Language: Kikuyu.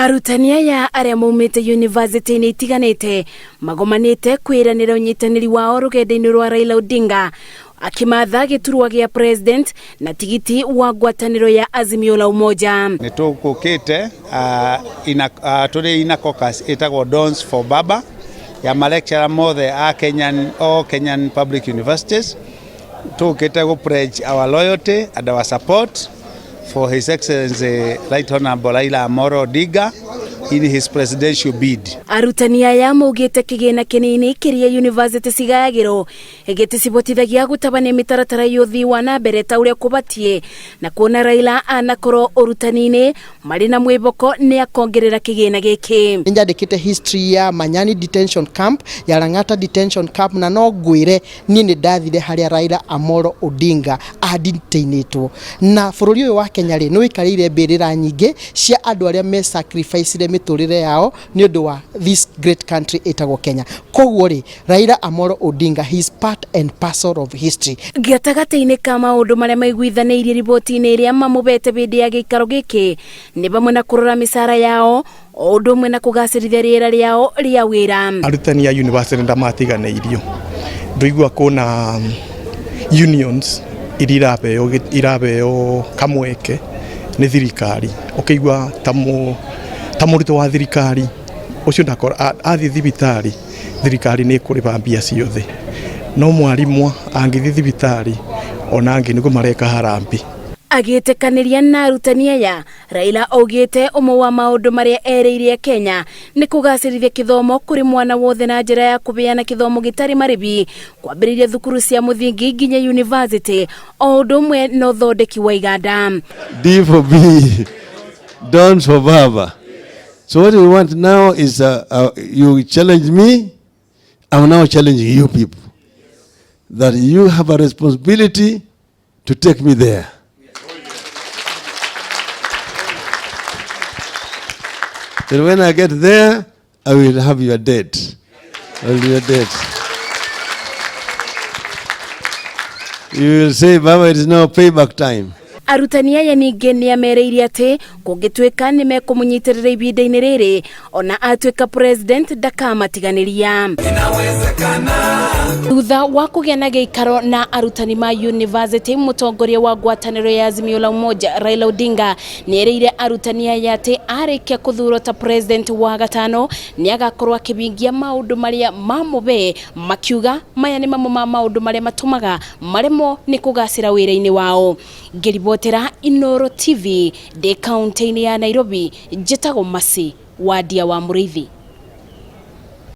Arutani aya arĩa maumĩte yunivasĩtĩ-inĩ itiganĩte magomanĩte kwĩranĩra ũnyitanĩri wao rũgendo-inĩ rwa Raila Odinga akĩmatha gĩturwa gĩa president na tigiti wa ngwatanĩro ya Azimio la Umoja. Nĩ tũgũkĩte tũrĩ ina caucus ĩtagwo Dons for Baba ya ma lecturer mothe a Kenyan, all Kenyan public universities. Tũkĩte gũ pledge our loyalty and our support for His Excellency Right Honorable Raila Amolo Odinga in his presidential bid. Arutani aya maugĩte kĩgĩna kĩnini kĩrĩa yunivasĩtĩ cigayagĩrwo gĩticibotithagia gũtabania mĩtaratara ya ũthii wa na mbere ta ũrĩa kũbatiĩ, na kuona Raila anakorwo ũrutani-inĩ marĩ na mwĩboko nĩ akongerera kĩgĩna gĩkĩ. Nĩnjandĩkĩte history ya Manyani detention camp, ya Lang'ata detention camp, na no ngwĩre niĩ nĩ ndathire harĩa Raila Amolo Odinga adetainĩtwo. Na bũrũri ũyũ wa Kenya rĩ, nĩ ũikarĩire mbĩrĩra nyingĩ cia andũ arĩa me sacrificire mĩtũrĩre yao nĩ ũndũ wa this great country ĩtagwo Kenya. Koguo rĩ, Raila Amolo Odinga, he is part and parcel of history. Gatagatĩ-inĩ ka maũndũ marĩa maiguithanĩirie riboti-inĩ ĩrĩa mamũbete hĩndĩ ya gĩikaro gĩkĩ nĩ hamwe na kũrora mĩcara yao o ũndũ ũmwe na kũgacĩrithia rĩera rĩao rĩa wĩra. Arutani a university ndamatiganĩirio, ndũigua kũna unions iria irabeo kamweke nĩ thirikari, ũkĩigua ta mũrutwo wa thirikari ũcio ndakora athiĩ thibitarĩ thirikari nĩ ĩkũrĩha mbia ciothe, no mwarimũ angĩthiĩ thibitarĩ ona angĩ nĩguo mareka harambee. Agĩtĩkanĩria na arutani aya, Raila augĩte ũmwe wa maũndũ marĩa erĩire Kenya nĩ kũgacĩrithia kĩthomo kũrĩ mwana wothe na njĩra ya kũbeana kĩthomo gĩtarĩ marĩbi, kwambĩrĩria thukuru cia mũthingi nginya university, o ũndũ ũmwe na ũthondeki wa iganda. D for B, Dons for Baba. So what we want now is you challenge me, I'm now challenging you people, that you have a responsibility to take me there. Then when I get there, I will have your debt. I will be your debt. You will say, Baba, it is now payback time. Arutani aya ningĩ nĩ amereire atĩ kũngĩtuĩka nĩ mekũmũnyitĩrĩra ihinda-inĩ rĩrĩ, ona atuĩka president ndakamatiganĩria. Thutha wa kũgĩa na gĩikaro na arutani ma university, mũtongoria wa ngwatanĩro ya Azimio la Umoja Raila Odinga nĩ erĩire arutani aya atĩ arĩkia kũthurwo ta president wa gatano nĩ agakorwo akĩhingia maũndũ marĩa mamũbe, makiuga maya nĩ mamwe ma maũndũ marĩa matũmaga maremwo nĩ kũgacĩra wĩra-inĩ wao. Ngĩribotera Inooro TV ndĩ kaunti-inĩ ya Nairobi, njĩtagwo Mercy Wadia wa Mũrĩithi.